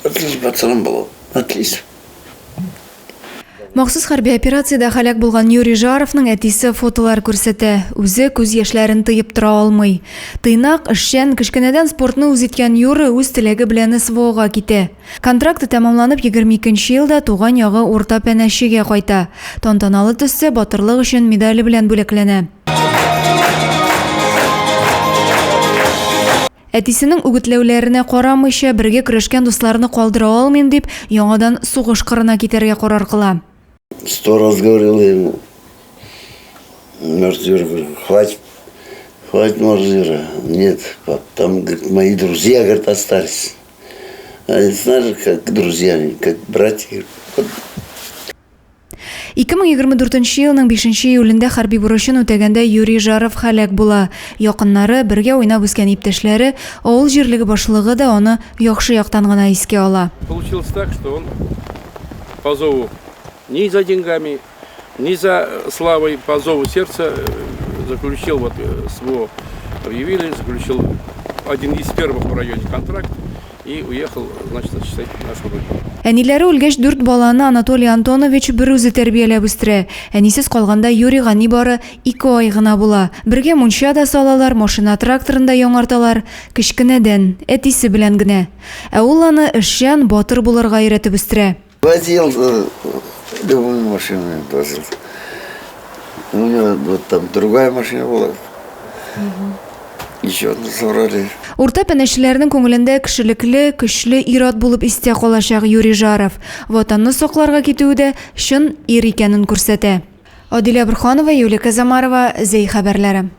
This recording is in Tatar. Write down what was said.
Отлично пацаном был. Отлично. Махсус хәрби операциядә һәлак булган Юрий Жаровның әтисе фотолар күрсәтә. Үзе күз яшьләрен тыеп тора алмый. Тыйнак, эшчән, кечкенәдән спортны үз иткән Юра үз теләге белән СВОга китә. Контракты тәмамланып 22 нче елда туган ягы Урта Пәнәчегә кайта. Тантаналы төстә Батырлык өчен медале белән бүләкләнә. Әтисенең үгетләүләренә карамыйча, бергә көрәшкән дусларны калдыра алмыйм дип, яңадан сугыш кырына китәргә карар кыла. Сто раз говорил ему, может, Юра, говорю, хватит, хватит, может, Юра. Нет, пап, там, говорит, мои друзья, говорит, остались. Они знаешь, как друзья, как братья. Вот. 2024 елның 5 июлендә хәрби бурычын үтәгәндә Юрий Жаров һәлак була. Якыннары, бергә уйнап үскән иптәшләре, авыл җирлеге башлыгы да аны яхшы яктан гына искә ала. Получилось так, что он по зову ни за деньгами, ни за славой, по зову сердца заключил, вот СВО объявили, заключил один из первых в районе контракт и уехал, значит, защищать нашу родину. Әниләре үлгәч, дүрт баланы Анатолий Антонович берүзе тәрбияләп үстерә. Әнисез калганда Юрийга нибары ике ай гына була. Бергә мунча да салалар, машина-тракторын да яңарталар. Кечкенәдән, әтисе белән генә. Ә ул аны эшчән, батыр булырга өйрәтеп үстерә. Водил любую машину возил. У него вот там другая машина была. Еще одну забрали. Урта пәнәчеләрнең күңелендә кешелекле, көчле ир-ат булып истә калачак Юрий Жаров. Ватанны сакларга китүе дә чын ир икәнен күрсәтә. Адилә Борһанова, Юлия Казамарова, Зәй хәбәрләре.